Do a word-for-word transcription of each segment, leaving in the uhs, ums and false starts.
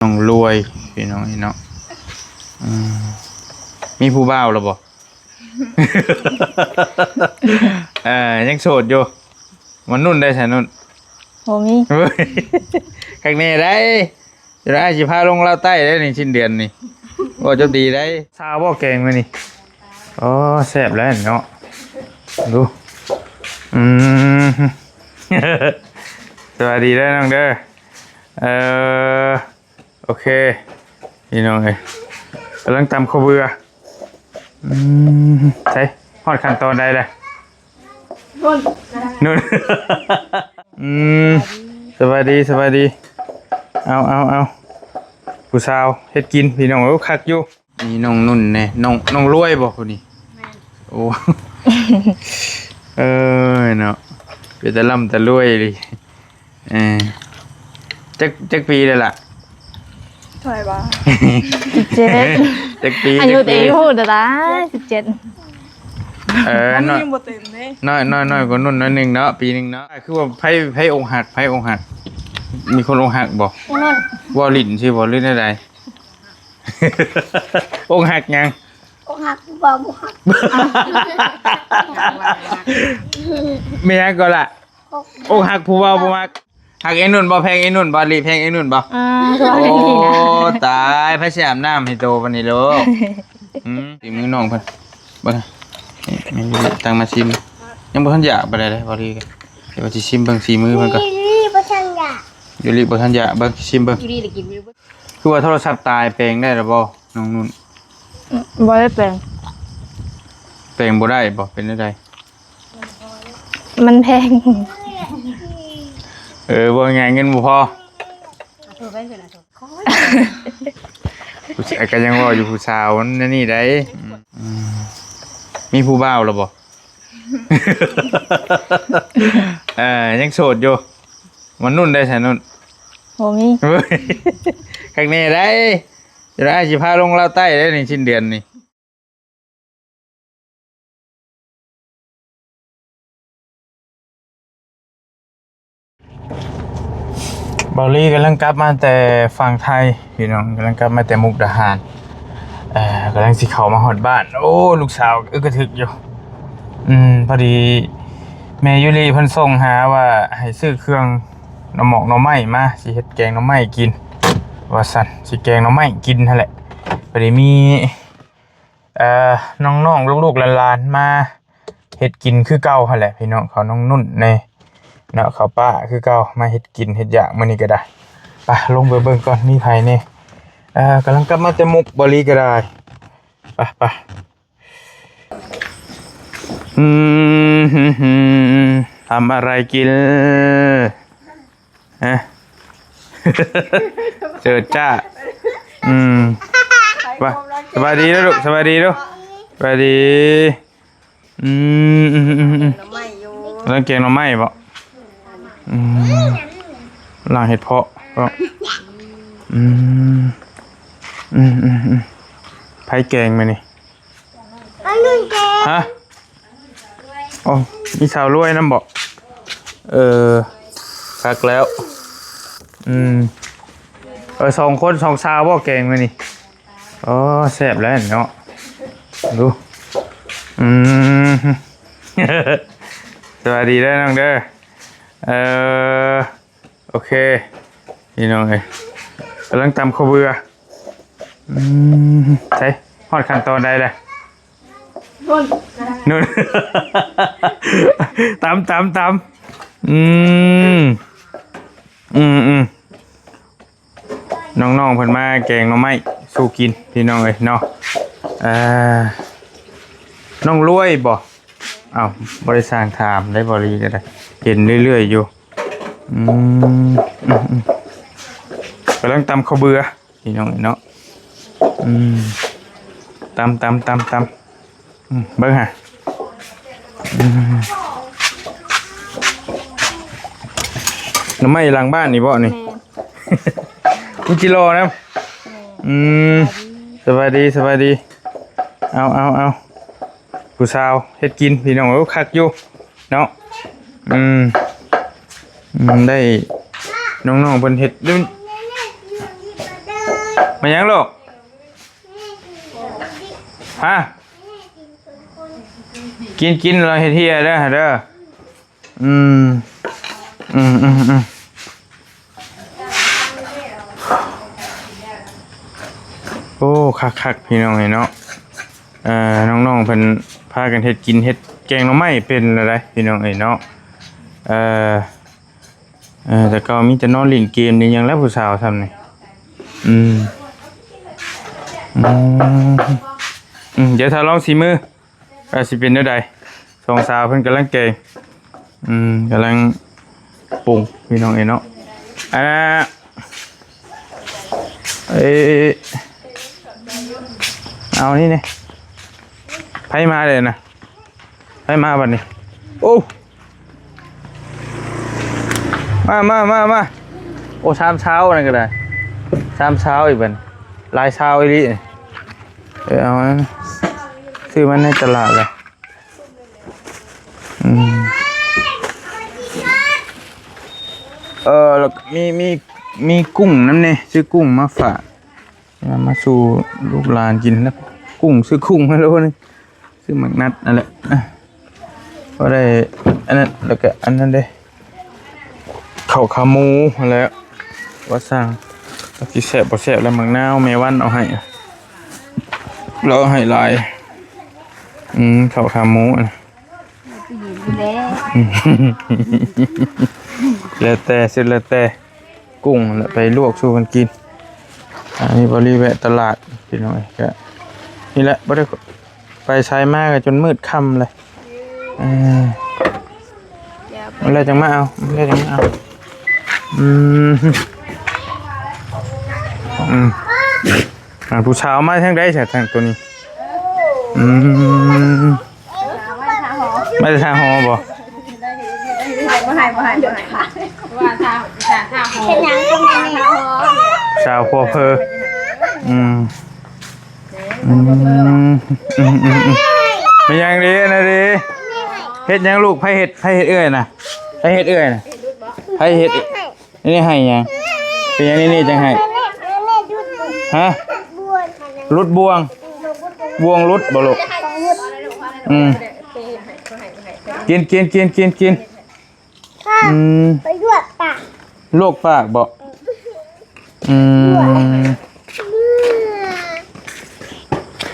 น้องรวย พี่น้องเนาะ อืม มีผู้บ่าวแล้วบ่ เออ ยังโสดอยู่ มันนุ่นได้ใช่นุ่น บ่มี เฮ้ย คักแน่ได้ เดี๋ยวอ้ายสิพาลงลาวใต้ได้นี่ สิ้นเดือนนี่ ว่าจะดีได้ ซาวบ่แกงมื้อนี่ อ๋อ แซ่บแล้วเนาะ ดู อืม สวัสดีเด้อน้องเด้อ เอ่อ โอเค พี่น้องเอ้ย กำลังตำข้าวเบื่อ อืม ใช่ ฮอดขั้นตอนใดแล้ว นุ่น อืม สบายดี สบายดี เอา เอา เอา ผู้สาวเฮ็ดกิน พี่น้อง โอ้ คักอยู่ นี่น้องนุ่นแน่ น้อง น้องรวยบ่ผู้นี้ แม่น โอ้ เออ เนาะ เป็นตาล่ำตาลวยเลย เออ จัก จักปีแล้วล่ะ เท่าไหร่วะ สิบเจ็ด จักปี อายุ จักปี ตัวเองพูดแต่ละ สิบเจ็ด เออ อันนี้ น้อย ยังบ่เต็มเด้ น้อย น้อย น้อยกว่านุ่นน้อยหนึ่งเนาะ ปีหนึ่งเนาะ คือว่าไผ ไผอกหัก ไผอกหัก มีคนอกหักบ่ ไอ้นุ่น ว่าหลินสิบ่ หรือแนวใด อกหักหยัง อกหักผู้บ่าวบ่ฮัก แม่นหยังก็ล่ะ อก อกหักผู้บ่าวบ่มัก หักไอ้นุ่นบ่ แพงไอ้นุ่นบ่ หลีแพงไอ้นุ่นบ่ อ่า สวัสดี โอ้ นะ ตาย ไผสิอาบน้ำให้โตปานนี้ลูก อืม ฝีมือน้องเพิ่น เบิ่ง นี่ นี่ ตั้งมาชิม ยังบ่ทันอยากปานใดเลย บ่ดีกัน เดี๋ยวว่าสิชิมเบิ่งฝีมือเพิ่นก่อน นี่ นี่ บ่ทันอยาก อยู่ลิบ่ทันอยาก เบิ่ง ชิมเบิ่ง อยู่ดีเลยกินไม่รู้ คือว่าโทรศัพท์ตาย แปลงได้หรือบ่ น้องนุ่น บ่ได้แปลง แปลงบ่ได้บ่ เป็นจั่งใด มันแพง เออ ว่าไง เงินบ่พอ ผู้ชายก็ยังว่าอยู่ ผู้สาวมันนี่ได้ อืม มีผู้บ่าวแล้วบ่ เออ ยังโสดอยู่ มันนุ่นได้ใช่นุ่น บ่มี เฮ้ย คักแน่ได้ เดี๋ยวอ้ายสิพาลงลาวใต้ได้นี่ สิ้นเดือนนี่ เบาลีกำลังกลับมาแต่ฝั่งไทย พี่น้อง กำลังกลับมาแต่มุกดาหาร เอ่อกำลังสิเข้ามาฮอดบ้าน โอ้ ลูกสาวอึกกระทึกอยู่ อืม พอดี แม่ยูริเพิ่นส่งหาว่าให้ซื้อเครื่องหน่อหมอกหน่อไม้มา สิเฮ็ดแกงหน่อไม้กิน ว่าซั่น สิแกงหน่อไม้กินหั่นแหละ พอดีมี เอ่อ น้องๆ ลูกๆ หลานๆ มาเฮ็ดกินคือเก่าหั่นแหละพี่น้อง เขาน้องนุ่นแน่เนาะ เขาป้าคือเก่า มาเฮ็ดกินเฮ็ดอยากมื้อนี้ก็ได้ ไป ลงไปเบิ่งก่อน มีไผแน่ เอ่อ กำลังกลับมาแต่มุก เบาลีก็ได้ ไป ไป อืม ทำอะไรกิน ฮะ เจิดจ้า อืม ว่า สบายดีเด้อลูก สบายดีเด้อ สบายดี อืม อืม อืม อืม หน่อไม้อยู่ กำลังแกงหน่อไม้บ่ อืม ล้างเห็ดเผาะก็ อืม อืม อืม อืม ไผแกงมื้อนี้ อันนึงแก ฮะ โอ้ มีสาวรวยนำบ่ เออ คักแล้ว อืม เออ สองคน สองสาวบ่แกงมื้อนี้ อ๋อ แซ่บแล้วเนาะ ดู อืม สวัสดีเด้อน้องเด้อ เออ โอเค พี่น้องเอ้ย กำลังตำข้าวเบื่อ อืม ใช่ ฮอดขั้นตอนใดแล้ว นุ่น นุ่น ตำ ตำ ตำ อืม อืม อืม น้องๆ เพิ่นมาแกงหน่อไม้สู่กิน พี่น้องเอ้ยเนาะ อ่า น้องรวยบ่ อ้าว บ่ได้สร้างถามได้ เบาลีก็ได้ เห็นเรื่อยๆ อยู่ อืม อืม อืม กำลังตำข้าวเบื่อ พี่น้องเนาะ อืม ตำ ตำ ตำ ตำ อืม เบิ่งฮะ อืม หน่อไม้หลังบ้านนี่บ่นี่ แม่น มีจิโร่นะ แม่น อืม สบายดี สบายดี เอา เอา เอา ผู้สาวเฮ็ดกิน พี่น้อง โอ้ คักอยู่ เนาะ อืม อืม ได้ น้องๆ เพิ่นเฮ็ด เด้อ มายังลูก ฮะ กิน กิน เราเฮ็ดเฮียเด้อ เด้อ อืม อืม อืม อืม โอ้ คักๆ พี่น้องเอ้ยเนาะ เอ่อ น้องๆ เพิ่นพากันเฮ็ดกิน เฮ็ดแกงหน่อไม้เป็นแล้วได๋ พี่น้องเอ้ยเนาะ เอ่อ เอ่อ แต่เก่ามีแต่นอนเล่นเกมนี่ ยังแล้วผู้สาวซ่ำนี่ อืม อืม อืม เดี๋ยวถ้าลองสีมือ ว่าสิเป็นแนวใด สองสาวเพิ่นกำลังแกง อืม กำลังปรุง พี่น้องเอ้ยเนาะ อ่า เอ้ย เอานี่นี่ ไผมาเลยนะ ไผมาบัดนี้ โอ้ มา มา มา มา โอ้ สามสาวนั่นก็ได้ สามสาวอีกบัดนี้ หลายสาวอีหลีนี่ เออ เอาอันนั้น ซื้อมาในตลาดเลย อืม เออ แล้วก็มี มี มีกุ้งนำแหน่ ซื้อกุ้งมาฝาก มา มาสู่ลูกหลานกินแล้ว กุ้ง ซื้อกุ้งมาแล้วนึง ซื้อหมากนัดนั่นแหละ อ่ะ ก็ได้ อันนั้น แล้วก็อันนั้นเด้ ข้าวขาหมูนั่นแหละ ว่าสั่ง จักสิแซ่บบ่แซ่บ แล้วหมากนาวแม่วันเอาให้ เราเอาให้หลาย อืม ข้าวขาหมูอะ ไปยืนอยู่แล้ว แล้วแต่ สุดแล้วแต่ กุ้งนั่นแหละ ไปลวกสู่กันกิน อันนี้บริเวณตลาด พี่น้อง ก็นี่แหละ บ่ได้ไปไสมาก็จนมืดค่ำเลย เออ แล้วจังมาเอา แล้วจังมาเอา อืม อืม อ่า ผู้สาวมาทางใด ซะ ทางตัวนี้ อืม มาแต่ทางหอบ่ บ่ให้ บ่ให้ บ่ให้ ว่าทาง ทาง ทางหอ เป็นหยังก็ไม่มี สาวพัวเพอ อืม อืม อืม อืม อืม เป็นหยังดีนะดี เฮ็ดหยังลูก ไผเฮ็ด ไผเฮ็ดเอื้อยน่ะ ไผเฮ็ดเอื้อยน่ะ ไผเฮ็ด นี่ให้หยัง เป็นหยังนี่ นี่จังให้ ฮะ หลุดบ่วง บ่วงหลุดบ่ลูก อืม กิน กิน กิน กิน กิน อืม ไปลวกปาก ลวกปากบ่ อืม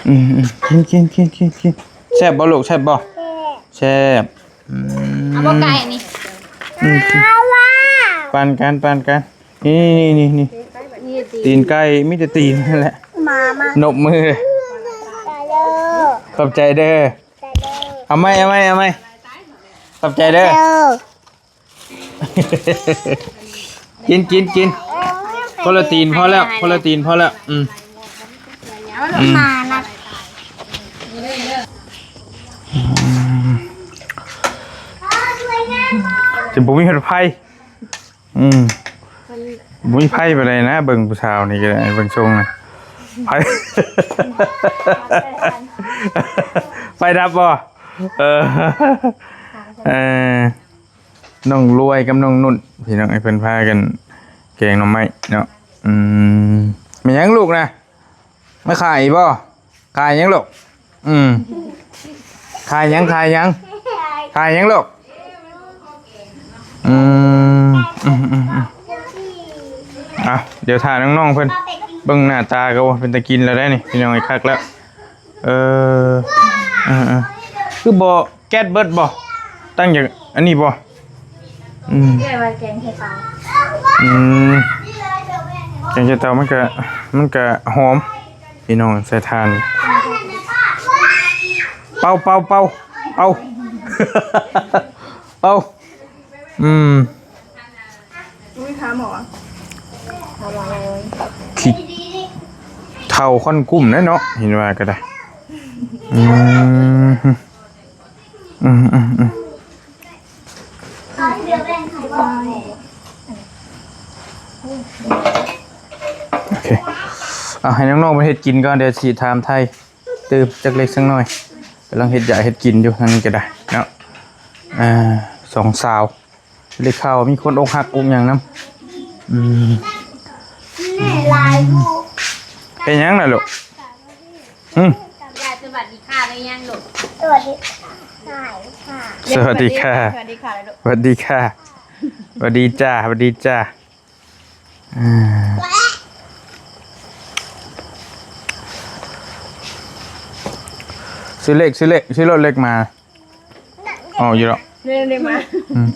อืม อืม กิน กิน กิน กิน กิน แซ่บบ่ลูก แซ่บบ่ แซ่บ แซ่บ อืม เอาบ่ไก่นี่ อืม เอาว่า ปานกัน ปานกัน นี่ นี่ นี่ นี่ นี่ ตีนไก่ มีแต่ตีนนั่นแหละ มา มา นบมือ ขอบใจเด้อ ขอบใจเด้อ เอาไหม เอาไหม เอาไหม ขอบใจเด้อ เด้อ กิน กิน กิน คนละตีนพอแล้ว คนละตีนพอแล้ว อืม เอาลงมานะ อืม จะบ่มีไผ อืม บ่มีไผปานใดนะ เบิ่งผู้สาวนี่ก็ได้ เบิ่งทรงนะ ไผ ไผดับบ่ เออ เออ น้องรวยกับน้องนุ่น พี่น้อง ให้เพิ่นพากันแกงหน่อไม้เนาะ อืม แม่นหยังลูกนะ มาขายบ่ ขายหยังลูก อืม ขายหยัง ขายหยัง ขายหยังลูก อืม อืม อืม อืม อ่ะ เดี๋ยวถ่ายน้องๆเพิ่น เบิ่งหน้าตาก็ว่าเป็นตากินแล้วได้นี่ พี่น้อง คักแล้ว เออ เออ เออ คือบ่ แก๊สเบิดบ่ ตั้งอย่างอันนี้บ่ อืม เรียกว่าแกงเห็ดเผา อืม แกงเห็ดเผามันก็ มันก็หอม พี่น้อง ใส่ถ่าน เป่า เป่า เป่า เป่า เป่า อืม อุ้ย หาหมอ ขี้เฒ่าควันกุ้มแหละเนาะ เห็นว่าก็ได้ อืม อืม อืม อืม โอเค เอาให้น้องๆมาเฮ็ดกินก่อน เดี๋ยวสิถามไทย ตื่มจักเล็กจักน้อย กำลังเฮ็ดอยากเฮ็ดกินอยู่ ทางนี้ก็ได้เนาะ อ่า สองสาว ได้ข่าวว่ามีคนอกหักอกหยังนำ อืม หลายอยู่ เป็นหยังน่ะลูก อืม ยายสวัสดีค่ะหรือยังลูก สวัสดีค่ะ สวัสดีค่ะ สวัสดีค่ะเลยลูก สวัสดีค่ะ สวัสดีจ้า สวัสดีจ้า อ่า ซื้อเลข ซื้อเลข ซื้อรถเลขมา อ๋อ อยู่แล้ว เรียกเรียกมา อืม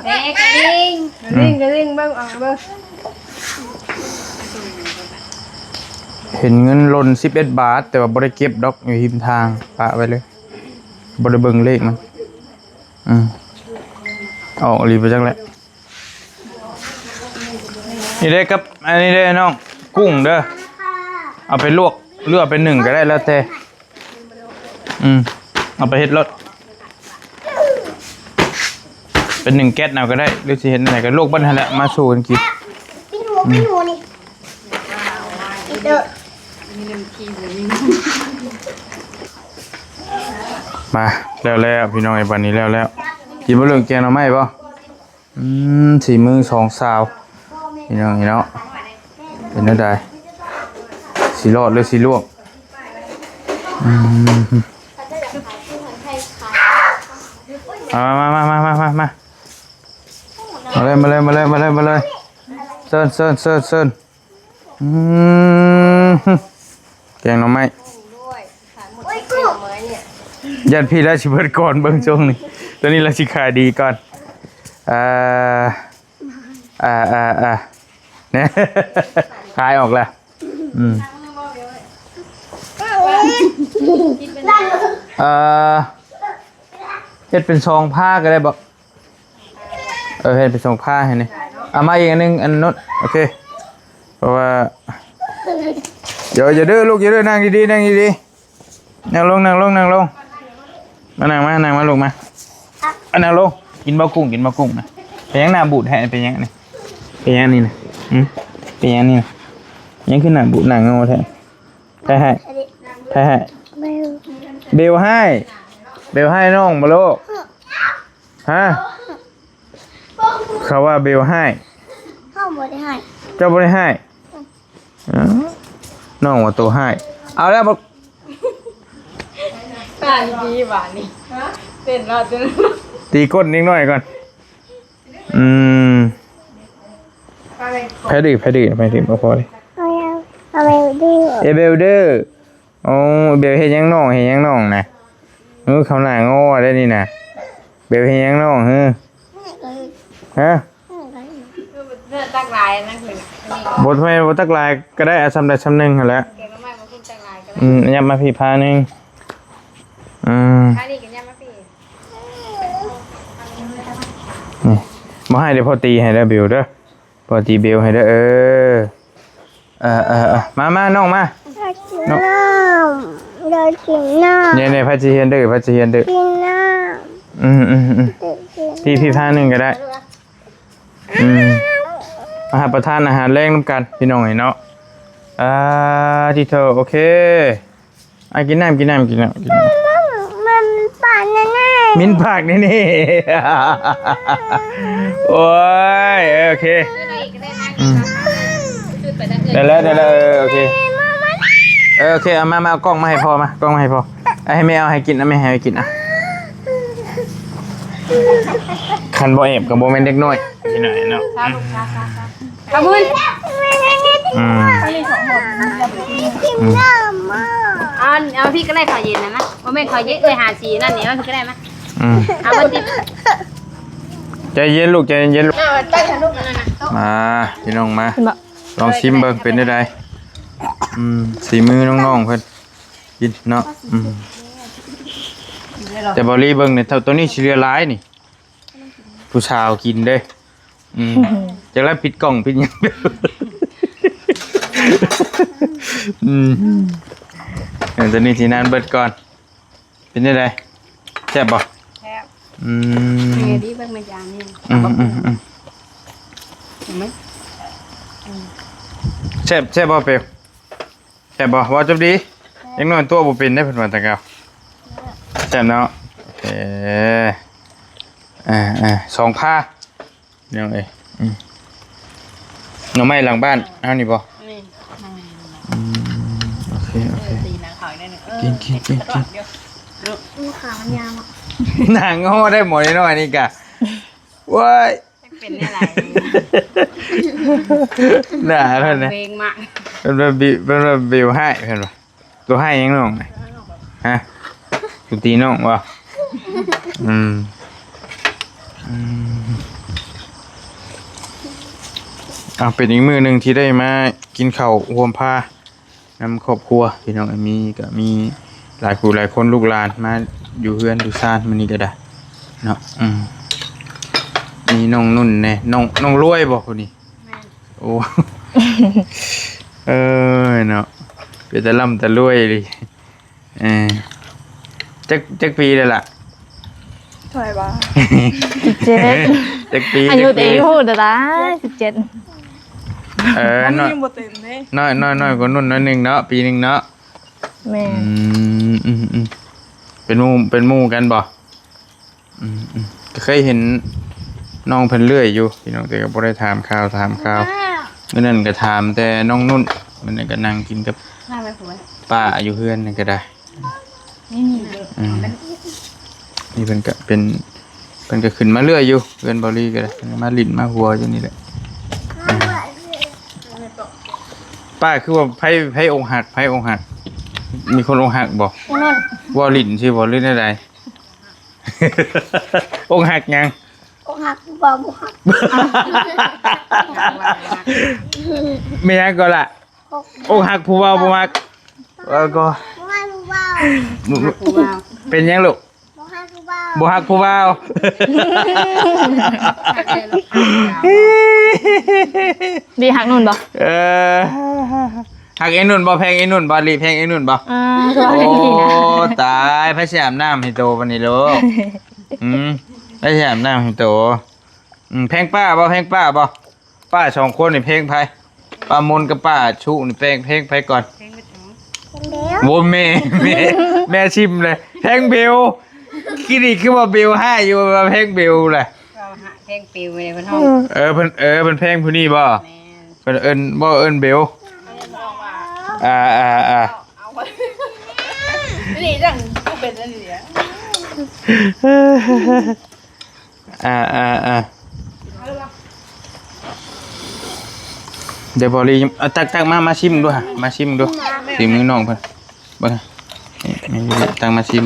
เอ๊ะกระดิ่ง กระดิ่ง กระดิ่ง เบิ่ง เอาเบิ่ง เห็นเงินหล่นสิบเอ็ดบาท แต่ว่าบ่ได้เก็บดอก อยู่ริมทาง ปะไว้เลย บ่ได้เบิ่งเลขมัน อืม ออกอีหลีไปจักแหละ นี่เด้อครับ อันนี้เด้อน้อง กุ้งเด้อ เอาไปลวก หรือเอาไปนึ่งก็ได้แล้วแต่ อืม เอาไปเฮ็ดรส เป็นนึ่งแก๊สเอาก็ได้ หรือสิเฮ็ดอันไหนก็ลวกเบิ่งหั่นแหละ มาสู่กันกิน ปิ้งหมู ปิ้งหมูนี่ มา แล้วๆ พี่น้อง ไอ้บัดนี้แล้วๆ กินบ่เรื่องแกงหน่อไม้บ่ อืม สีมือสองสาว พี่น้อง พี่น้อง เป็นจั่งใด สิรอดหรือสิล่วง อืม มา มา มา มา มา มา มา มาเลย มาเลย มาเลย มาเลย มาเลย เชิญ เชิญ เชิญ เชิญ อืม แกงหน่อไม้ ย่านพี่ราชเบิดก่อนเบิ่งช่วงนี้ ตอนนี้ราชขายดีก่อน อ่า อ่า อ่า อ่า เนี่ย ขายออกแล้ว อืม เอ่อ เฮ็ดเป็นซองผ้าก็ได้บ่ เออ เฮ็ดเป็นซองผ้าให้นี่ เอามาอีกอันหนึ่ง อันนู้น โอเค เพราะว่า เดี๋ยวอย่าดื้อลูก อย่าดื้อ นั่งดีๆ นั่งดีๆ นั่งลง นั่งลง นั่งลง มานั่งมา นั่งมาลูกมา อ่ะ นั่งลง กินบ่กุ้ง กินบ่กุ้งนะ เป็นหยังหน้าบูดแท้ เป็นหยังนี่ เป็นหยังนี่นะ อืม เป็นหยังนี่นะ ยังคือหน้าบูดหน้าเงาแท้ ใครให้ ใครให้ เบล เบลให้ เบลให้น้องบ่ลูก ฮะ เขาว่าเบลให้ เขาบ่ได้ให้ เจ้าบ่ได้ให้ อืม เอ้า น้องว่าโตให้ เอาแล้วบัก ตายดีหวานนี่ เต้นรอดจน ตีก้นนิดหน่อยก่อน อืม ไผดื้อ ไผดื้อ ไผดื้อ บ่พอเลย เอาแล้ว เอาแล้วดื้อ เอเบลดื้อ โอ้ เบลเฮ็ดหยังน้อง เฮ็ดหยังน้องนะ เออ เขาหน้างอได้นี่นะ เบลเฮ็ดหยังน้อง เฮ้อ ฮะ เลือดตักหลายนะคือ บ่ บ่ตักหลายก็ได้ เอาส่ำใดส่ำหนึ่งหั่นแหละ แกงหน่อไม้บ่กินตักหลายก็ได้ อืม ยับมาพี่พาหนึ่ง อืม พานี่ก็ยับมาพี่ นี่ บ่ให้เดี๋ยวพ่อตีให้เด้อ เบลเด้อ ปกติเบลให้เด้อ เออ เออ เออ เออ มา มา น้องมา อยากกินน้ำ อยากกินน้ำ เนี่ย เนี่ย พัชเฮียนเด้อ พัชเฮียนเด้อ กินน้ำ อืม อืม อืม อยากกิน พี่ พี่พาหนึ่งก็ได้ อืม มาหาประทานอาหารแลงนำกัน พี่น้องเนาะ อ่า ที่เธอ โอเค อ่ะ กินน้ำ กินน้ำ กินน้ำ กินน้ำ มันปากแน่ๆ มินปากแน่ๆ โอ้ย เออ โอเค อืม ได้แล้ว ได้แล้ว เออ โอเค เออ โอเค เอามา มา เอากล้องมาให้พ่อ มา กล้องมาให้พ่อ เอาให้แม่เอาให้กินนะ แม่ให้กินอ่ะ คันบ่แอบก็บ่แม่นเด็กน้อย พี่น้องเนาะ เอาบุญ อืม เอา เอาพี่ก็ได้ข้าวเย็นนะนะ บ่แม่นข้าวเย็น เอ้ย หาสีนั่นนี่ มันก็ได้มะ อืม เอาบุญติด ใจเย็นลูก ใจเย็นลูก เอาไปทางลูกนั่นน่ะ มา พี่น้องมา เห็นบ่ ลองชิมเบิ่งเป็นได้ใด อืม สีมือน้องๆเพิ่น กินเนาะ อืม แต่บอลลี่เบิ่งเนี่ย ตัวนี้สิเหลือหลายนี่ ผู้สาวกินเด้ อืม จักแล้วปิดกล้องปิดหยัง อืม เออ ตัวนี้สินานเบิดก่อน เป็นจั่งใด แซ่บบ่ แซ่บ อืม ยังไงดีเบิ่งมันจางนี่ อืม อืม อืม เห็นไหม แซ่บ แซ่บบ่เปลว แซ่บบ่ ว่าจบดี ยังนอนตัวบ่เป็นได้เพิ่นว่าแต่เก่า แซ่บเนาะ เออ อ่า อ่า สองผ้า พี่น้องเอ้ย อืม หน่อไม้หลังบ้าน เอานี่บ่ นี่ อื โอเค โอเค ตีหนังเขาอีกนิดนึงเออ กินกินกินกิน เดี๋ยว ลูกค้ามันยาวอ่ะ หนังโอ้ได้หมดนิดหน่อยนี่กะเว้ย เป็นอะไร ด่าเพิ่นนะ เพลงมาก เพิ่นว่าบิวเพิ่นว่าบิวให้เพิ่นว่าตัวให้ยังน้องนะฮะตัวตีน้องบ่อืมอืมเอาเป็นอีกมื้อหนึ่งที่ได้มากินข้าวร่วมพา นำครอบครัวพี่น้องมีก็มีหลายผู้หลายคนลูกหลานมาอยู่เฮือนอยู่ซานมื้อนี้ก็ได้เนาะอืมมีน้องนุ่นแน่น้องน้องรวยบ่ผู้นี้โอ้เออเนาะเป็นตาล่ำตาลวยเลยเออจักจักปีแล้วล่ะ เท่าไหร่วะ สิบเจ็ด จักปี อายุ จัก ตัว ปี เองพูดแต่ละสิบเจ็ด เออ มัน น้อย ยังบ่เต็มเลย น้อยน้อยน้อยกว่านุ่นน้อยหนึ่งเนาะปีหนึ่งเนาะ แม่ อืมอืมอืมเป็นหมู่เป็นหมู่กันบ่อืมอืมก็เคยเห็นน้องเพิ่นเรื่อยอยู่พี่น้องแต่ก็บ่ได้ถามข่าวถามข่าวมื้อนั้นก็ถามแต่น้องนุ่นมื้อนั้นก็นั่งกินกับ ข้าไปผัว ป้าอยู่เฮือนนั่นก็ได้ ไม่มีเลย อืมนี่เพิ่นก็เป็นเพิ่นก็ขึ้นมาเรื่อยอยู่เฮือนเบาหลีก็ได้เพิ่นก็มาหลิ้นมาหัวอยู่นี่แหละอืมป้าคือว่าไผไผอกหักไผอกหัก มีคนอกหักบ่ ไอ้นุ่น ว่าหลิ้นสิบ่หรือแนวใด อกหักหยัง อกหักผู้บ่าวบ่หัก ไม่ยังก็ล่ะ อกหักผู้บ่าวบ่มักแล้วก็ บ่หักผู้บ่าว ผัว เป็นยังลูก บ่หักผู้บ่าว บ่หักผู้บ่าว ดีหักนุ่นบ่ เออหักไอ้นุ่นบ่แพงไอ้นุ่นบ่หลีแพงไอ้นุ่นบ่ อ่าคือว่า โอ้ อย่างนี้นะ ตายไผสิอาบน้ำให้โตปานนี้ลูกอืมไผสิอาบน้ำให้โตอืมแพงป้าบ่แพงป้าบ่ป้าสองคนนี่แพงไผป้ามนกับป้าชุนี่แพงแพงไผก่อน เพลงไปถึง เดี๋ยว โว้แม่แม่แม่ชิมเลยแพงเบลกินอีกคือว่าเบลให้อยู่ว่าแพงเบลแหละ เราหาเพลงปิวเลยเพื่อนห้อง เออเพิ่นเออเพิ่นแพงผู้นี้บ่ แม่น เพิ่นเอิ้นบ่เอิ้นเบลอ่าอ่าอ่า เอาไว้นี่จังกูเป็นอะไรเนี่ย อ่าอ่าอ่าเดี๋ยวบอลลีเอาตักตักมามาชิมดูฮะมาชิมดูฝีมือน้องเพิ่นเบิ่งนี่นี่ตักมาชิม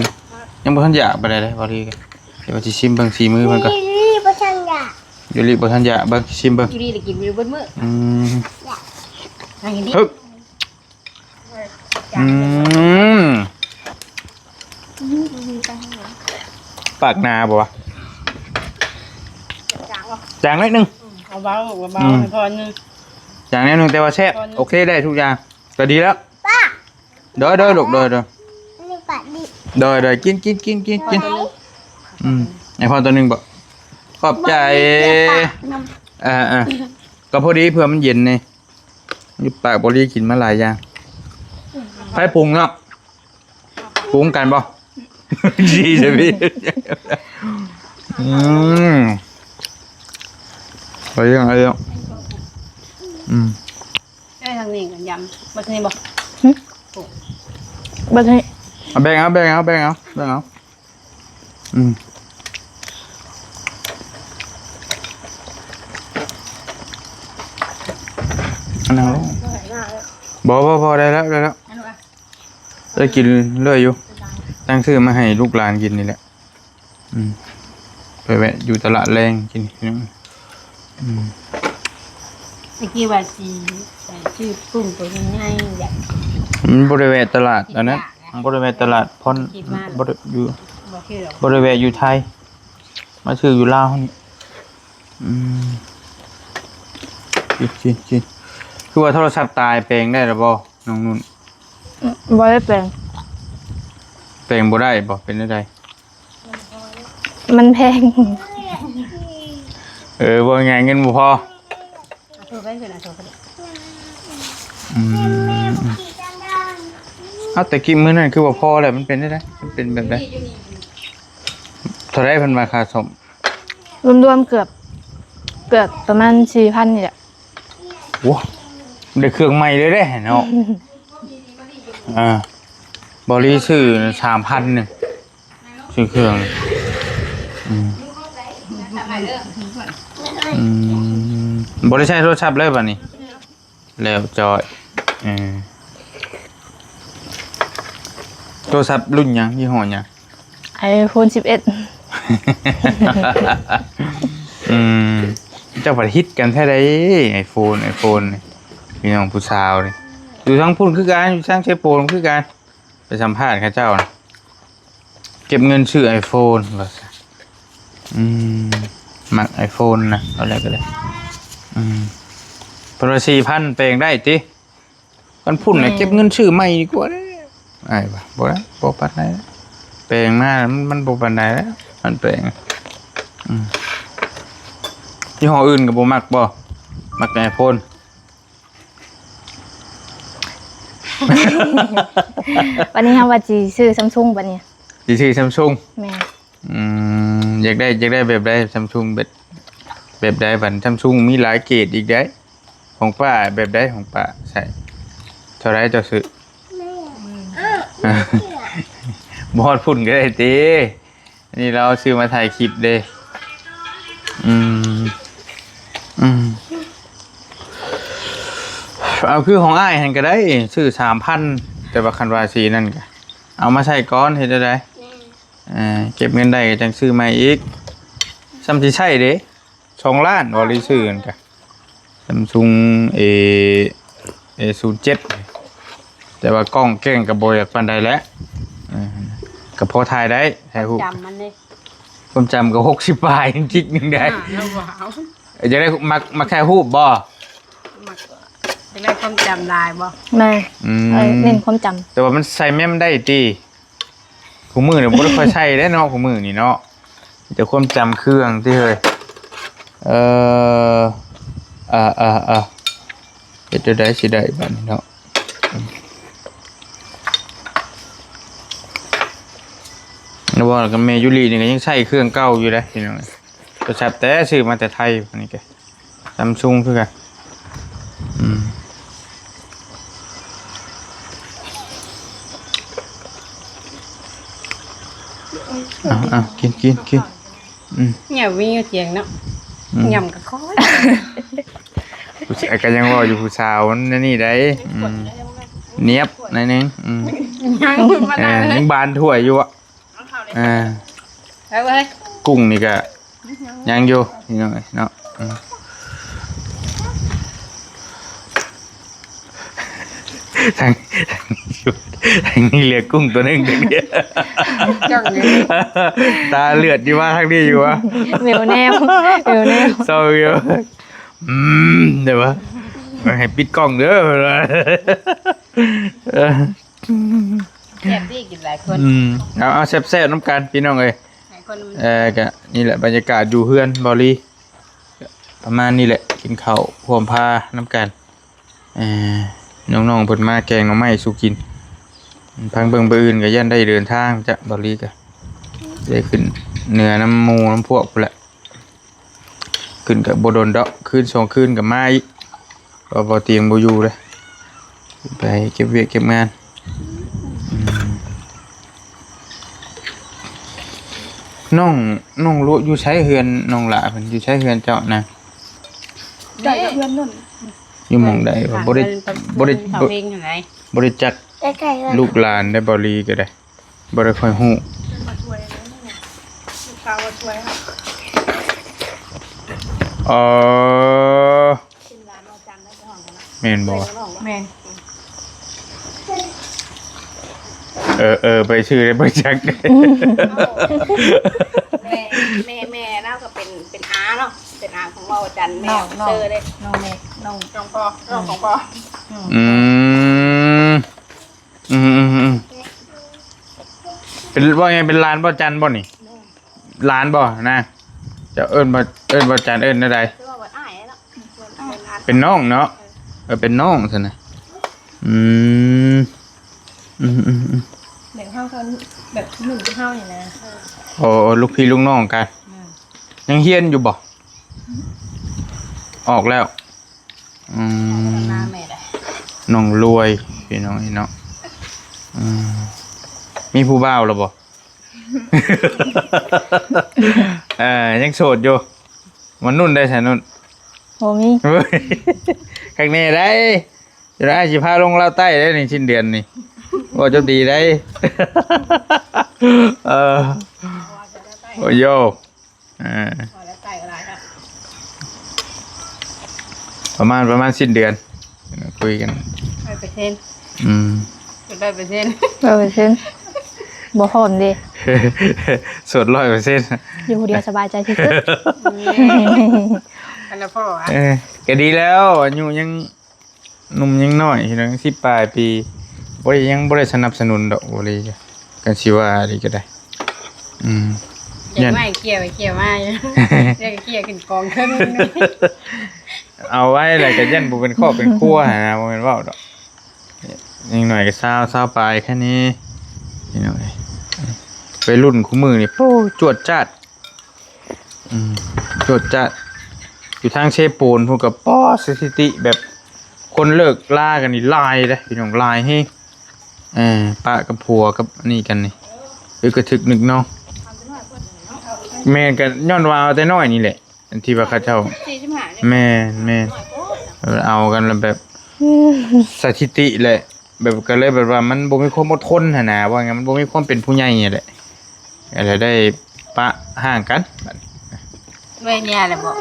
ยังบ่ทันอยากปานใดเลยบอลลีก็เดี๋ยวสิชิมเบิ่งฝีมือเพิ่นก่อน นี่นี่บ่ทันอยาก ยูริบ่ทันอยากเบิ่งสิชิมเบิ่ง อยู่ดีเลยกินอยู่เบิดมื้อ อืม ทางนี้ ฮึบอืมปากหนาบ่วะจางนิดนึง เอาเบาเอาเบาให้พอนึง จางนิดนึงแต่ว่าแซ่บโอเคได้ทุกอย่างก็ดีแล้ว ป้า โดยโดยลูกโดยโดย นี่ป้าดิ โดยโดยกินกินกินกินกินอืมไอพ่อตัวหนึ่งบอกขอบใจ ป้าน้ำ อ่าอ่าก็พอดีเผื่อมันเย็นนี่อยู่ปากบอลลีกินมาหลายอย่างไผปรุงเนาะปรุงกันบ่ ดีใช่พี่อืมไปยังไงอ่ะอืม ได้ทางนี้กันยำมาทางนี้บ่ บัดนี้ เอาแบ่งเอาแบ่งเอาแบ่งเอาแบ่งเอาอืมอันนั้นบ่บ่บ่ได้แล้วได้แล้ว อันนู้นอ่ะ ได้กินเรื่อยอยู่ตั้งซื้อมาให้ลูกหลานกินนี่แหละอืมไปแวะอยู่ตลาดแรงกินพี่น้องอืม ตะกี้ว่าสีใส่ชื่อกุ้งตัวง่ายๆอย่าง มันบ่ได้แวะตลาดอันนั้นมันบ่ได้แวะตลาดพ่อนบ่ได้อยู่ บ่ชื่อหรอก บ่ได้แวะอยู่ไทย มาซื้ออยู่ลาวนี่อืมกินกินกินคือว่าโทรศัพท์ตายแปลงได้หรือบ่น้องนุ่น บ่ได้แปลง แปลงบ่ได้บ่เป็นจั่งใด มันแพง เออว่าไงเงินบ่พอ เอาโทรไปเถอะนะโทรไปเถอะ อืมเอาแต่กินมื้อนั้นคือว่าพอแล้วมันเป็นได้ไดมันเป็นแบบใดเท่าไรเพิ่นว่าค่าซ่อม รวมๆเกือบ เกือบประมาณสี่พันนี่แหละ โอ้ได้เครื่องใหม่เลยเด้เนาะ อ่า บอลีซื้อสามพันหนึ่ง ซื้อเครื่อง อืม อืม บ่ได้ใช้โทรศัพท์เลยบัดนี้ แล้วจอย เออ โทรศัพท์รุ่นหยัง ยี่ห้อหยัง ไอโฟนสิบเอ็ด อืม เจ้าผัดฮิตกันแท้ใด ไอโฟน ไอโฟนนี่ พี่น้องผู้สาวนี่ อยู่ทางพุ้นคือกัน อยู่ทางเชโปนคือกัน ไปสัมภาษณ์เขาเจ้านะ เก็บเงินซื้อไอโฟน ว่าซะ อืม มักไอโฟนนะ เอาแล้วก็ได้ อืม เพิ่นว่าสี่พันแปลงได้ติ กันพุ้นน่ะ แม่ เก็บเงินซื้อใหม่ดีกว่าเด้ อ้ายว่า บ่ได้ บ่ปานใด แปลงมามัน มันบ่ปานใดแล้ว มันแปลง อืม ยี่ห้ออื่นก็บ่มักบ่ มักแต่ไอโฟน วันนี้เฮาว่าสิซื้อซัมซุงบัดนี้ สิซื้อซัมซุง แม่น อืม อยากได้ อยากได้แบบใด ซัมซุง แบบ แบบใดบัด ซัมซุงมีหลายเกรดอีกเด้ ของป้าแบบใด ของป้าใส่ เท่าไรเจ้าซื้อ บ่ฮอดพุ้นก็ได้ติ อันนี้เราซื้อมาถ่ายคลิปเด้ อืม อืม เอาคือของอ้ายหั่นก็ได้ ซื้อสามพัน แต่ว่าคันว่าสีนั่นก็ เอามาใส่ก่อน เฮ็ดจั่งใด แม่ เอ่อ เก็บเงินได้ก็จั่งซื้อใหม่อีก ส่ำสิใช้เด้ สองล้าน บ่หรือซื้อกันกะ Samsung A A ศูนย์เจ็ด แต่ว่ากล้องแกล้งก็บ่อยากปานใดแหละ เออ ก็พอถ่ายได้ ถ่ายรูป จำมันเลย ความจำก็หกสิบปลาย จิกหนึ่งได้ อ่า แล้วว้าว อยากได้ มัก มักถ่ายรูปบ่ มัก อยากได้ความจำหลายบ่ แม่ อืม เออ เน้นความจำ แต่ว่ามันใส่เมมได้ติ คู่มื้อนี่บ่ได้ค่อยใส่เด้เนาะ คู่มื้อนี่เนาะ มีแต่ความจำเครื่องติเฮ้ย เอ่อ อ่า อ่า อ่า เฮ็ดจั่งใดสิได้บัดนี้เนาะ แล้วว่ากับแม่ยูรินี่ก็ยังใช้เครื่องเก่าอยู่เด้พี่น้อง โทรศัพท์แต่ซื้อมาแต่ไทย อันนี้ก็ Samsung คือกัน อืม เอา เอา กิน กิน กิน อืม เนี่ยมีอยู่เตียงเนาะ อืม ยำกะค่อย ผู้ชายก็ยังเว้าอยู่ ผู้สาวมันนี่ได้ อืม เนียบหน่อยนึง อืม ยังมัน เออ ยังบานถ้วยอยู่อะ อ่า เอาเว้ย กุ้งนี่ก็ยังอยู่พี่น้องเอ้ยเนาะ อืม ทาง ทางนี้อยู่ ทางนี้เหลือกุ้งตัวหนึ่ง ทางนี้ จ้องอยู่ ตาเหลือดอยู่ว่าทางนี้อยู่วะ แมวแนว แมวแนว เศร้าอยู่ อืม เดี๋ยววะ ให้ปิดกล้องเด้อ เออ แซ่บดีกินหลายคน อืม เอา เอาแซ่บๆ นำกันพี่น้องเอ้ย หลายคน เอ่อ ก็นี่แหละบรรยากาศอยู่เฮือนบ่าวลี ประมาณนี้แหละ กินข้าวพร้อมพานำกัน เอ่อ น้องๆ เพิ่นมาแกงหน่อไม้สู่กิน พังเบิ่งบ่อื่นก็ย่านได้เดินทางจ้ะ บ่าวลีก็ได้ขึ้นเหนือนำหมู่นำพวกพู้นแหละ ขึ้นก็บ่โดนดอก คืนสองคืนก็มาอีก เพราะบ่าวเตียงบ่อยู่เลย ไปเก็บเวียกเก็บงาน อืม น้อง น้องลุอยู่ไสเฮือนน้องหล่าเพิ่นอยู่ไสเฮือนเจ้านะ ใกล้กับเฮือนนุ่น อยู่หม่องใดวะ บ่ได้ บ่ได้ เขาเองอยู่ไหน บ่ได้จัก ใกล้ๆกัน ลูกหลานได้ บ่าวลีก็ได้ บ่ได้ค่อยฮู้ มาช่วยนะเนี่ย ลูกสาวมาช่วยค่ะ เออ เป็นร้านอาจารย์ได้ห้องกันนะ แม่นบ่วะ แม่น เออ เออ ไปชื่อได้ บ่จักได้ แม่ แม่ แม่เราก็เป็น เป็นอาเนาะ เป็นอาของบ่าวจันทร์ แม่ น้อง น้อง เซอร์เลย น้องแม่ น้อง น้องพ่อ น้องของพ่อ อืม อืม อืม อืม อืม เป็น ว่าไง เป็นหลานบ่าวจันทร์บ่นี่ หลานบ่นะ เจ้าเอิ้นบ่ เอิ้นบ่าวจันทร์ เอิ้นแนวใด คือว่าบ่อ้ายเนาะ เป็นน้องเนาะ เออ เป็นน้องซั่นนะ อืม อืม อืม อืม แบบเฮาเขา แบบหนุ่มเฮานี่นะ โอ้ ลูกพี่ลูกน้องกัน อืม ยังเฮียนอยู่บ่ ออกแล้ว อืม มาแม่ได้ น้องรวย พี่น้องเนาะ อืม มีผู้บ่าวแล้วบ่ เออ ยังโสดอยู่ มันนุ่นได้ใช่นุ่น บ่มี เว้ย ข้างในได้ จะได้สิพาลงลาวใต้ได้ในสิ้นเดือนนี่ ว่าจะดีได้ เออ โอ้โย อ่า ประมาณ ประมาณสิ้นเดือน คุยกัน ร้อยเปอร์เซ็นต์ อืม ร้อยเปอร์เซ็นต์ ร้อยเปอร์เซ็นต์ บ่พร้อมเด้ โสดร้อยเปอร์เซ็นต์ อยู่ผู้เดียวสบายใจที่สุด อันละพ่อวะ เออ ก็ดีแล้ว อายุยังหนุ่มยังน้อย พี่น้อง สิบปลายปี บ่ได้ ยังบ่ได้สนับสนุนดอก บ่ได้ กันสิว่าดีก็ได้ อืม เดี๋ยว ย่าน ไม่เคลียร์ไปเคลียร์มาอยู่ เดี๋ยวเคลียร์ขึ้นกองเครื่องนึง เอาไว้แหละ ก็ย่านบ่เป็นครอบเป็นครัวหั้นนะ บ่แม่นเว้าดอก ยังน้อยก็ซาว ซาวปลายแค่นี้ พี่น้องเอ้ย วัยรุ่นคู่มื้อนี่ โอ้ จวดจ้าด อืม จวดจ้าด อยู่ทางเชโปนพุ้นก็ ป๊อด สถิติแบบคนเลิกลากันนี่หลายเด้ พี่น้อง หลายแฮง เออ ปะกับผัวกับอันนี้กันนี่ อึกกระทึกนึกเนาะ แม่นก็ย้อนว่าเอาแต่น้อยนี่แหละ อันที่ว่าเขาเจ้า สี่สิบห้าเนี่ย แม่น แม่น เอากันแล้วแบบ สถิติแหละ แบบก็เลยแบบว่ามันบ่มีความอดทนหั้นนะ ว่าไง มันบ่มีความเป็นผู้ใหญ่นี่แหละ อะไรได้ปะห่างกัน เว้ยเนี่ยแหละบอก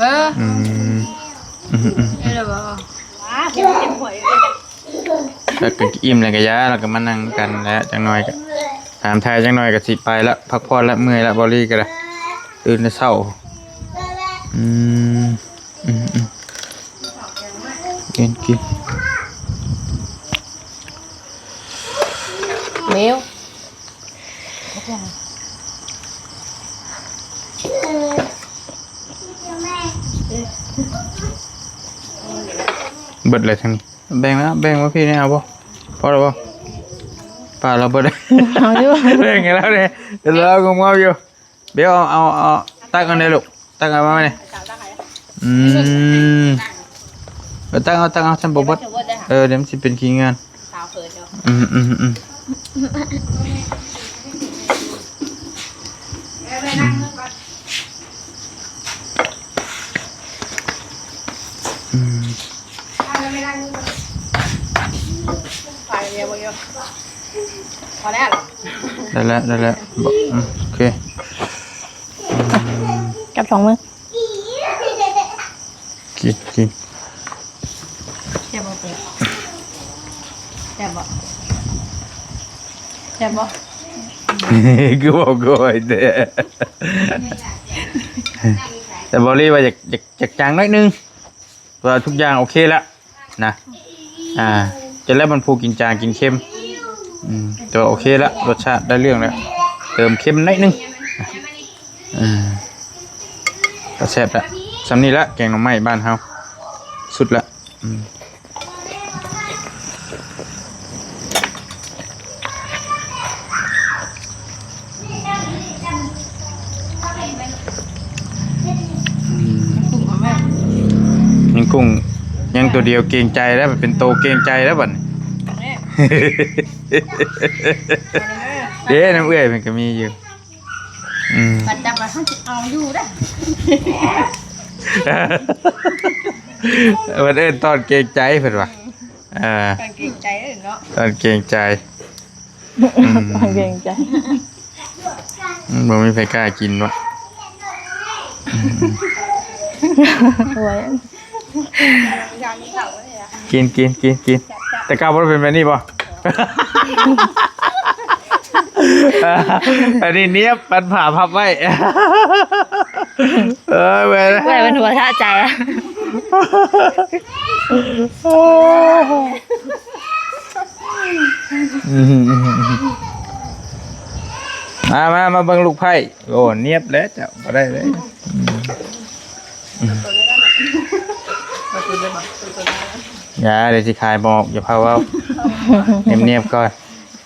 เออ อืม อืม อืม อืม นี่แหละบอก แล้วก็อิ่มแล้วก็ยา แล้วก็มานั่งกันแล้ว จังน้อยก็ถามไทยจังน้อยก็สิไปละ พักผ่อนละ เมื่อยละ บอลลี่ก็ได้ ตื่นแต่เช้า อืม อืม อืม กิน กิน เบล เบิดเลยทางนี้ แบ่งแล้ว แบ่งมาพี่เนี่ย เอาบ่ พอแล้วบ่ ปลาเราเบิด เอาอยู่ แบ่งกันแล้วเนี่ย เดี๋ยวเราก็มอบอยู่ เบลเอา เอา เอา ตักกันเลยลูก ตักเอามาเนี่ย อืม เออ ตักเอา ตักเอา ฉันบ่เบิด เออ เดี๋ยวมันสิเป็นขี้งาน สาวเขินเนาะ อืม อืม อืม อืม อืม ไปเดียวเดียว พอแล้วเหรอ ได้แล้ว ได้แล้ว บอก อืม โอเค อืม กับสองมือ กิน กิน แซ่บบ่เจ๊ แซ่บบ่ แซ่บบ่ คือบอกกอยแต่ แต่บอลลี่ว่าอยาก อยาก อยากจางน้อยนึง ว่าทุกอย่างโอเคแล้วนะ อ่า จะแล้วมันผู้กินจางกินเค็ม อืม แต่ว่าโอเคแล้ว รสชาติได้เรื่องแล้ว เติมเค็มน้อยนึง อ่า ก็แซ่บละ ส่ำนี้ละ แกงหน่อไม้บ้านเฮา สุดละ อืม อืม ยังกุ้ง ยังตัวเดียวเกรงใจแล้ว เป็นโตเกรงใจแล้วบัดนี้ เด้ น้ำเอื้อยมันก็มีอยู่ อืม บัดจับมาเขาสิเอาอยู่เด้อ มันเอิ้นตอนเกรงใจเพิ่นว่า เออ ตอนเกรงใจเนาะ ตอนเกรงใจ อืม ตอนเกรงใจ อืม บ่มีไผกล้ากินวะ อืม โอ้ย กิน กิน กิน กิน แต่เก่าบ่ได้เป็นแบบนี้บ่ อันนี้เนียบ ปันผ่าพับไว้ เออ เว้ย เว้ย เป็นหัวท่าใจอะ อืม มา มา มาเบิ่งลูกไผ่ โอ้ เนียบแล้วเจ้า บ่ได้เลย อืม อย่า เดี๋ยวสิขายบอก อย่าพาเว้า เนียบๆก่อน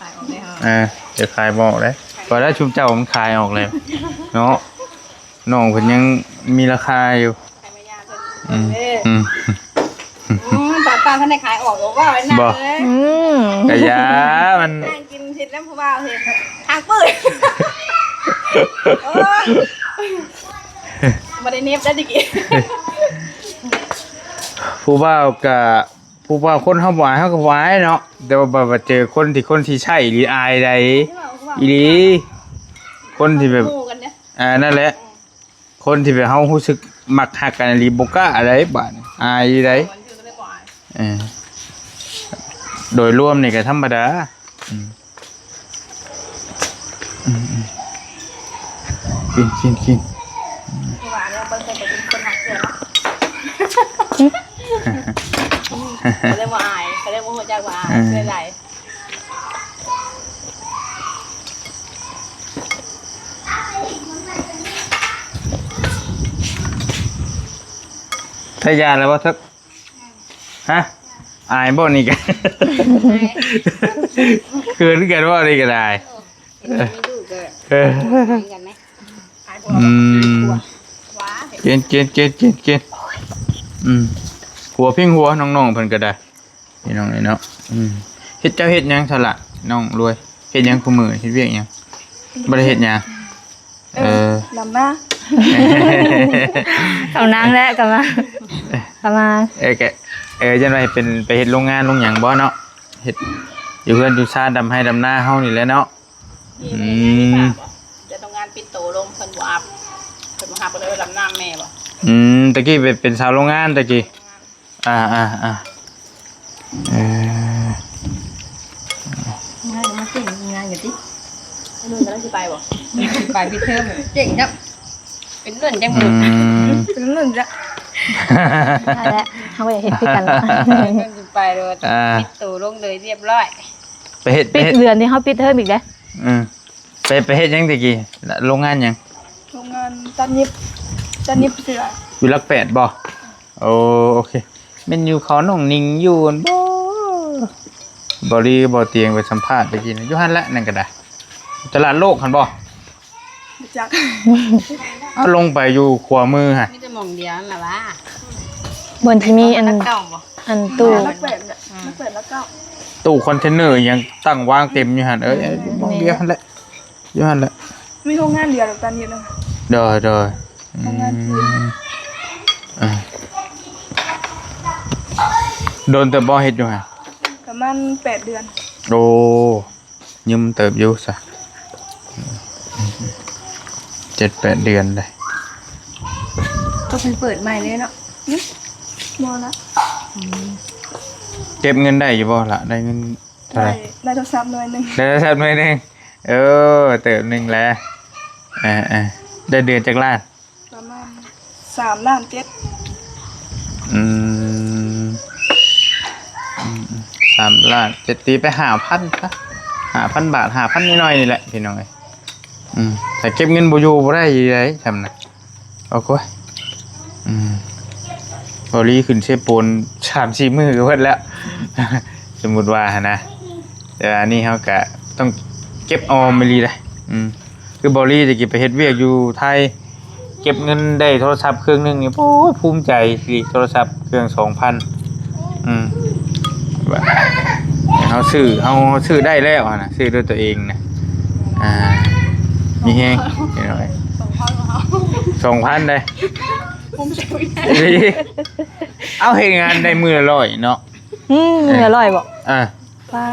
ขายออกได้เหรอ อ่า เดี๋ยวขายบอกเลย พอแล้ว ชุมเจ้ามันขายออกแล้ว เนาะ น้องเพิ่นยังมีราคาอยู่ ขายมายาเพิ่น อืม เออ อืม อืม ตาต ท่านได้ขายออกหรือว่าไว้หน้า บ่ เลย อืม กะยามัน นั่งกินผิดแล้วผู้บ่าวเห็นทางปืน โอ้ย บ่ได้เน็บได้ตะกี้ ผู้บ่าวกะ ผู้บ่าวคนเฮาบ่อายเฮาก็บ่อายเนาะ แต่ว่าบัดว่าเจอคนที่ คนที่ใช่อีหลีอายใด๋ อีหลี คนที่แบบ หมู่กันเนี่ย อ่า นั่นแหละ คนที่แบบเฮารู้สึกมักฮักกันอีหลีบ่กล้าใด๋ บาดนี้อายใด๋ เออ โดยรวมนี่ก็ธรรมดา อืม อืม อืม กิน กิน กิน เพราะว่าเนี่ยเปิ้ลเคยเป็นคนฮักเพื่อนเนาะ เขาเรียกว่าอาย เขาเรียกว่าหัวใจว่าอาย เออ เพื่อนใด ถ้ายาแล้วบ่เถิก ฮะ อายบ่นี่กะ เขินกันบ่นี่ก็ได้ เออ มีลูกก็ เออ เหมือนกันไหม อืม ว้า กิน กิน กิน กิน กิน อืม หัวพิงหัวน้องๆเพิ่นก็ได้ พี่น้องเอ้ยเนาะ อืม เฮ็ด เจ้าเฮ็ดหยังซะล่ะ น้องรวย เฮ็ดหยังคู่มื้อ เฮ็ดเวียกหยัง บ่ได้เฮ็ดหยัง เออ ดำนา กำลังแหละ กำลัง กำลัง เออ แก เออ จั่งใด๋เป็น ไปเฮ็ดโรงงานโรงหยังบ่เนาะ เฮ็ดอยู่เฮือนอยู่ซาน ดำไร่ดำนาเฮานี่แหละเนาะ อืม จะโรงงานปิดโตลง เพิ่นบ่รับ เพิ่นบ่รับ เพิ่นเลยว่าดำนาแม่บ่ อืม ตะกี้เป็น เป็นสาวโรงงานตะกี้ อ่า อ่า อ่า เออ งานมาเก่งงานอยู่ติ นุ่นกำลังสิไปบ่ ไปปิดเทอม เก่งครับ เป็นนุ่นจัง อืม เป็นนุ่นจ้ะ นั่นแหละ เขาก็อยากเฮ็ดคือกันล่ะ นุ่นสิไปโลด อ่า ปิดโตลงเลยเรียบร้อย ไปเฮ็ด ไป ปิด เฮ็ด เดือนนี้เขาปิดเทอมอีกเด้อ อืม ไป ไปเฮ็ดหยังตะกี้ โรงงานหยัง โรงงานตัดเย็บ ตัดเย็บเสื้อ อยู่หลักแปดบ่ โอ้ โอเค แม่นอยู่เขาน้องนิงอยู่บ่ บ่ดีบ่เตียงไปสัมภาษณ์ตะกี้นะ อยู่หั่นแหละนั่นก็ได้ ตลาดโลกหั่นบ่ บ่จัก เอาลงไปอยู่ขวามือหั่น มีแต่หม่องเดียวนั่นล่ะวะ บนที่มีอัน เก่าบ่ อันตู้ หลักแปดน่ะ หลักแปดหลักเก้า ตู้คอนเทนเนอร์ยังตั้งวางเต็มอยู่หั่น เอ้ย เอ้ย หม่องเดียวหั่นแหละ อยู่หั่นแหละ มีโรงงานเดียวตอนนี้นะ โดย โดย โรงงาน อืม อ่า โดนเติบบ่เฮ็ดอยู่หั่น ประมาณแปดเดือน โอ้ ยืมเติบอยู่ซะ เจ็ดแปดเดือนเลย ก็เพิ่นเปิดใหม่เลยเนาะ อืม บ่ละ อืม เก็บเงินได้อยู่บ่ล่ะ ได้เงินเท่าไหร่ ได้ ได้โทรศัพท์หน่วยหนึ่ง ได้โทรศัพท์หน่วยหนึ่ง เออ เติบหนึ่งแล้ว อ่า อ่า ได้เดือนจักล้าน ประมาณสามล้านเจ็ด อืม อืม อืม สามล้านเจ็ด ตีไปห้าพันซะ ห้าพันบาท ห้าพันนิดหน่อยนี่แหละ พี่น้องเอ้ย อืม ถ้าเก็บเงินบ่อยู่บ่ได้อยู่ได๋ ซ่ำนะ โอ้โห อืม บ่ลีขึ้นเซโปนสามสี่มื้อก็เบิดแล้ว สมมุติว่าหั้นนะ แต่ว่าอันนี้เฮากะต้องเก็บออมอีหลีเด้อ อืม คือบ่ลีตะกี้ไปเฮ็ดเวียกอยู่ไทย เก็บเงินได้โทรศัพท์เครื่องหนึ่งนี่ โอ้ย ภูมิใจอีหลี โทรศัพท์เครื่องสองพัน อืม ว่าเฮาซื้อ เฮา เฮาซื้อได้แล้วหั้นนะ ซื้อด้วยตัวเองนะ อ่า มีแฮง พี่น้องเอ้ย สองพันเด้อ ภูมิใจ เอาเฮ็ดงานได้มื้อละร้อยเนาะ อืม มื้อละร้อยบ่ อ่า ป้า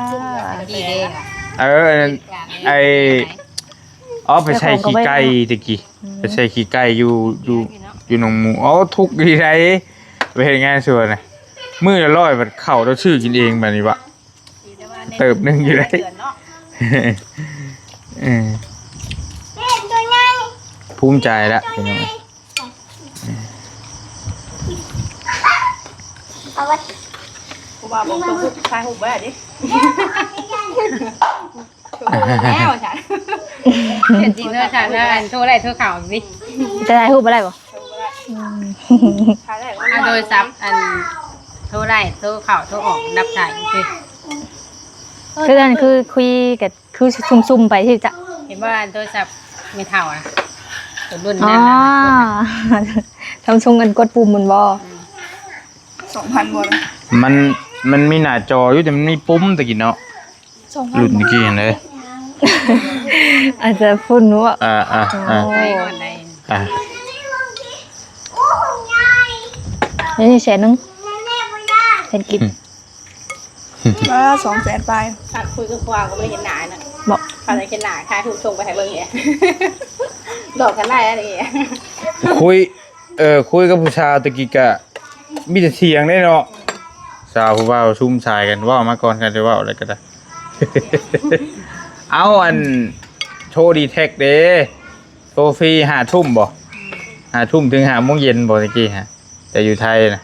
ดีเด้ เออ อันนั้น ไอ้ อ๋อ ไปใส่ขี้ไก่ตะกี้ อืม ไปใส่ขี้ไก่อยู่ อยู่ อยู่หนองหมู อ๋อ ทุกข์อีหลี ไปเฮ็ดงานสวนน่ะ มื้อละร้อย บัดข้าวต้องซื้อกินเองบัดนี้วะ เติบหนึ่งอยู่ได้ เออ ภูมิใจละพี่น้อง เอาไว้ กูว่าบอกตัวผู้ชายหุบไว้ดิ แล้วจ้ะ เห็นจริงเลยค่ะ แล้วอันโทรได้โทรเข่าสิ จะได้ฮู้บ่ได้บ่ อืม อ่ะ โทรศัพท์อัน โทรได้โทรเข้าโทรออก ดับสายสิ คืออันคือคุยกับ คือซุ่มๆไปที่จะ เห็นว่าโทรศัพท์ไม่เท่านะ ตัวรุ่น อ๋อ นั้นนะ ทำซุ่มกันกดปุ่มมันบ่ อืม สองพันบ่นะ มัน มันมีหน้าจออยู่ แต่มันมีปุ่มตะกี้เนาะ สองพัน รุ่นตะกี้หั้นเด้ อาจจะพุ่นว่า อ่าอ่าอ่า โอ้ อ่า นี่แสนหนึ่ง เห็นกิน อืม ว่าสองแสนปลาย ขาดคุยกับควางก็ไม่เห็นหน้านะ บอก ขาดอะไรเห็นหน้า ถ่ายรูปส่งไปให้เบิ่งเนี่ย หลอกกันได้อะไรอย่างเงี้ย คุย เออ คุยกับผู้สาวตะกี้กะ มีแต่เถียงได้เนาะ สาวผู้บ่าวซุ่มสายกัน เว้ามาก่อน กันจะเว้าอะไรก็ได้ เอาอัน โทรดีแท็กเด้ โทรฟรี ห้าทุ่มบ่ ห้าทุ่มถึงห้าโมงเย็นบ่ตะกี้ฮะ แต่อยู่ไทยนะ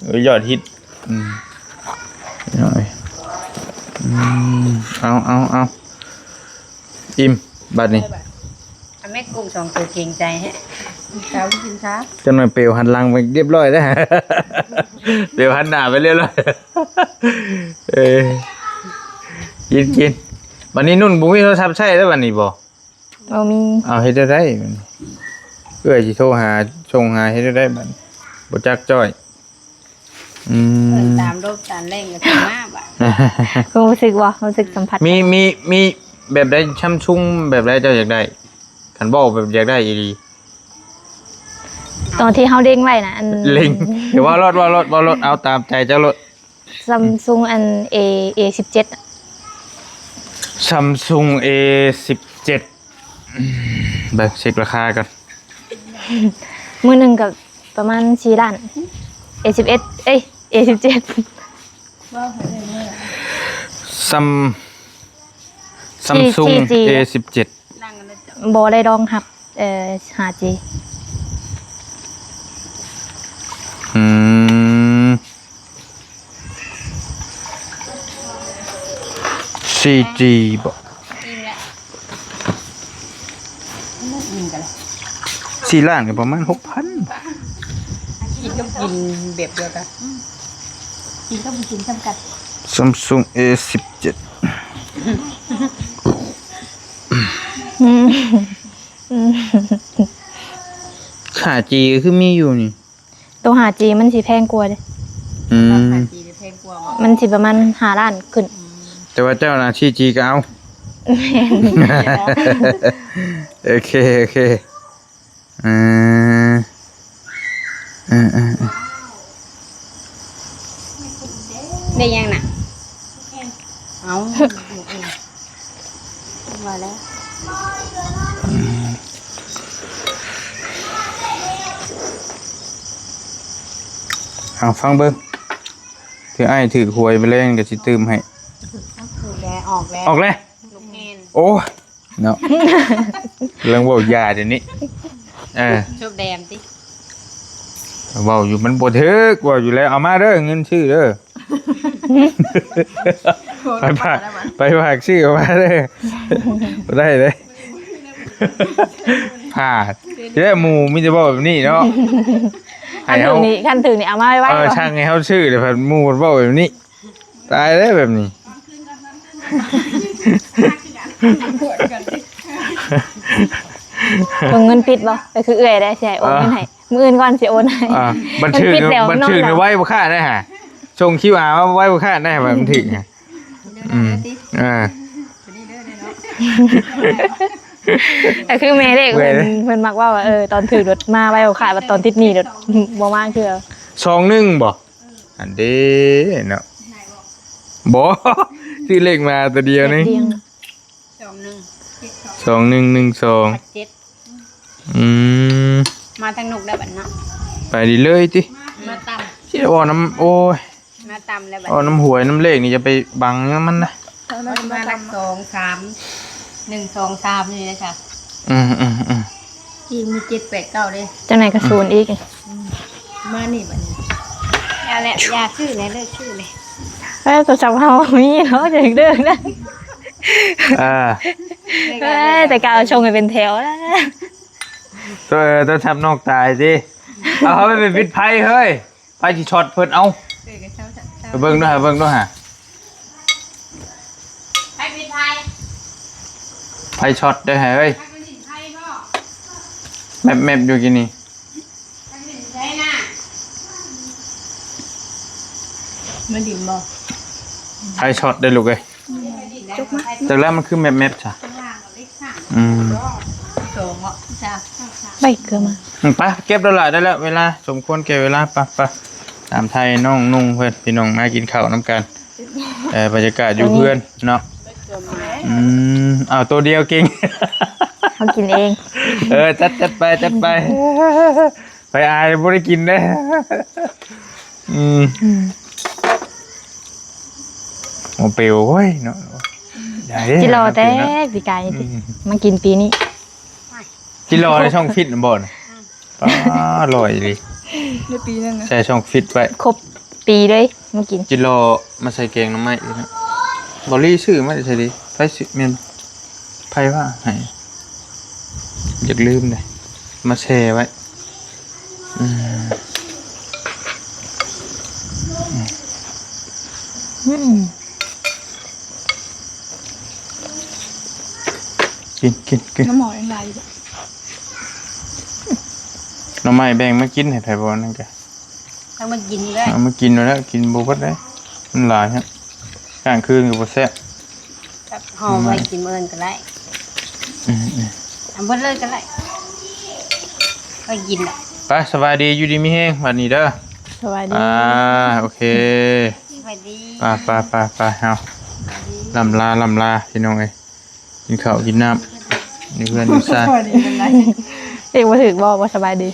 เออ ยอดฮิต อืม หน่อย อืม เอา เอา เอา อิ่ม บัดนี้ อันแม่กุ้งสองตัวเกรงใจฮะ เช้ากินช้า จังหน่อยเปลวหันหลังไปเรียบร้อยแล้ว เปลวหันหน้าไปเรียบร้อย เออ กิน กิน บัดนี้นุ่นบ่มีโทรศัพท์ใช้แล้วบัดนี้บ่ บ่มี เอาเฮ็ดได้ได๋บัดนี้ เอื้อยสิโทรหา ส่งหา เฮ็ดได้ได๋บัดนี้ บ่จักจ้อย อืม เอิ้นตามโลกตามแรงก็สิมาบัด รู้สึกบ่ รู้สึกสัมผัส มี มี มีแบบใด Samsung แบบใดเจ้าอยากได้ คันเว้าแบบอยากได้อีหลี ตอนที่เฮาเล็งไว้น่ะ อัน เล็ง เดี๋ยวเว้าโลด เว้าโลด เว้าโลด เอาตามใจเจ้าโลด Samsung อัน A A สิบเจ็ดอะ Samsung A สิบเจ็ด อืม เบิ่งเช็คราคาก่อน มื้อหนึ่งก็ประมาณสี่ล้าน A สิบเอ็ด เอ้ย A สิบเจ็ด Sam Samsung A สิบเจ็ด บ่ได้รองรับ เอ่อ ห้าจี อืม สี่จี บ่ สี่ล้านก็ประมาณหกพัน กินก็กินแบบเดียวกัน กินก็บ่กินซ้ำกัน Samsung A สิบเจ็ด อืม อืม ห้าจี ก็คือมีอยู่นี่ ตัว ห้าจี มันสิแพงกว่าเด้ อืม ห้าจี นี่แพงกว่าบ่ มันสิประมาณห้าล้านขึ้น อืม แต่ว่าเจ้าน่ะ สี่จี ก็เอา แม่น โอเค โอเค อ่า อ่า อ่า อ่า ได้ยังน่ะ เอา มาแล้ว เอาฟังเบิ่ง ถืออ้ายถือหวยไปเลย ก็สิตื่มให้ ถูกแล้ว ออกแล้ว ออกแล้ว ลูกแม่น โอ้ย เนาะ เรื่องเว้ายาเดี๋ยวนี้ เออ ชุบแดงติ เว้าอยู่มันบ่ถืก เว้าอยู่แล้ว เอามาเด้อ เงินซื้อเด้อ ไปฝาก ไปฝากซื้อเอามาเด้อ บ่ได้เลย พลาด ทีแรกหมู่มีแต่เว้าแบบนี้เนาะ คันถืกนี่ ให้เฮา คันถืกนี่เอามาไว้ๆ เออ ก่อน ช่างให้เฮาซื้อ เดี๋ยวหมู่เว้าแบบนี้ ตายแล้วแบบนี้ เบิ่งเงินปิดบ่ ก็คือเอื้อยได้ สิให้โอนเงินให้ อ่า มื้ออื่นก่อนสิโอนให้ อ่า บันทึก มันปิดแล้ว บันทึก นอกแล้ว ไว้บ่ค่าได้ฮะ ส่ง คิวอาร์ มาไว้บ่ค่าได้ฮะ บันทึกฮะ อืม อ่า ก็คือแม่เลข แม่ เพิ่น เพิ่นมักเว้าว่า เออ ตอนถืกรถมาไว้บ่ค่า บัดตอนติดหนี้รถบ่มาคือ สองหนึ่ง บ่ อันเด้เนาะ บ่ ซื้อเลขมาตัวเดียวนึง เดียว สองหนึ่ง สองหนึ่งหนึ่งสอง เจ็ด อืม มาทางนกได้บัดเนาะ ไปดีเลยติ มาตำ สิเอาน้ำ โอ้ย มาตำแล้วบัด เอาน้ำหวยน้ำเลขนี่จะไปบังน้ำมันนะ เอามาหลักสองสาม หนึ่งสองสาม นี่เลยค่ะ อืม อืม อืม อีกมีเจ็ดแปดเก้าเด้ จังไหนก็ศูนย์อีก อืม มานี่บัดนี้ อย่าแหละ อย่าชื่อเลย เลิกชื่อเลย เอ้ย โทรศัพท์เฮามีเนาะ จะเลิกนะ อ่า เอ้ย แต่กาวชงให้เป็นแถวนะ ตัว ตัวทับนอกตายสิ เอาเขาไปเป็นปิดไพ่เฮ้ย ไพ่ที่ช็อตเพิ่นเอา เออ ก็เช่า เช่า ไปเบิ่งด้วยฮะ เบิ่งด้วยฮะ ไพ่ปิดไพ่ ไพ่ช็อตได้ฮะเฮ้ย ไพ่ก็สิไพ่บ่ แมบแมบอยู่กินนี่ ไพ่ก็สิไพ่น่ะ มาดินบ่ ไพ่ช็อตได้ลูกเอ้ย จกมา จากแล้วมันคือแมปแมปจ้ะ ข้างล่างเอาเลขสาม อืม สองอ่ะจ้ะ ใบเกลือมา อืมไปเก็บแล้วล่ะได้แล้ว เวลาสมควรแก่เวลาไปไปตามไทยน้องนุ่งเพื่อนพี่น้องมากินข้าวน้ำกัน เออบรรยากาศอยู่เพื่อนเนาะ อืมเอาตัวเดียวเก่ง เขากินเอง เออจัดจัดไปจัดไป ไปอายบ่ได้กินเด้ออืม อืม โอเปลวเว้ยเนาะได้เด้ จิรอแต่ เนาะ ปีกายนี่ อืม มากินปีนี้ จิรอในช่องฟิตนะบ่นะป้าอร่อยเลย ในปีหนึ่งนะ ใส่ช่องฟิตไว้ ครบปีเลยมากิน จิรอมาใส่แกงหน่อไม้อีกนะบอลลี่ซื้อมาใส่ดิไผซื้อแม่นไผว่าให้อยากลืมเลยมาแช่ไว้อืม อืม กินกินกิน น้ำหมอยังไหลอยู่ หน่อไม้แบ่งมากินให้ไผบ่นั่นกะ ต้องมากินด้วย เอามากินแล้วกินบ่เบิดเลยมันหลายฮะกลางคืนก็บ่แซ่บ กับห่อไว้กินมื้ออื่นก็ได้ อืมอืม เอาเบิดเลยก็ได้ก็กินอ่ะ ไปสบายดีอยู่ดีมีแฮงบัดนี้เด้อ สวัสดี อ่าโอเค สวัสดี ไปไปไปไปเอาลำลาลำลาพี่น้องเอ้ยกินข้าวกินน้ำอยู่เพื่อนอยู่ซ่าน เอกมาถึงบอกว่าสบายดี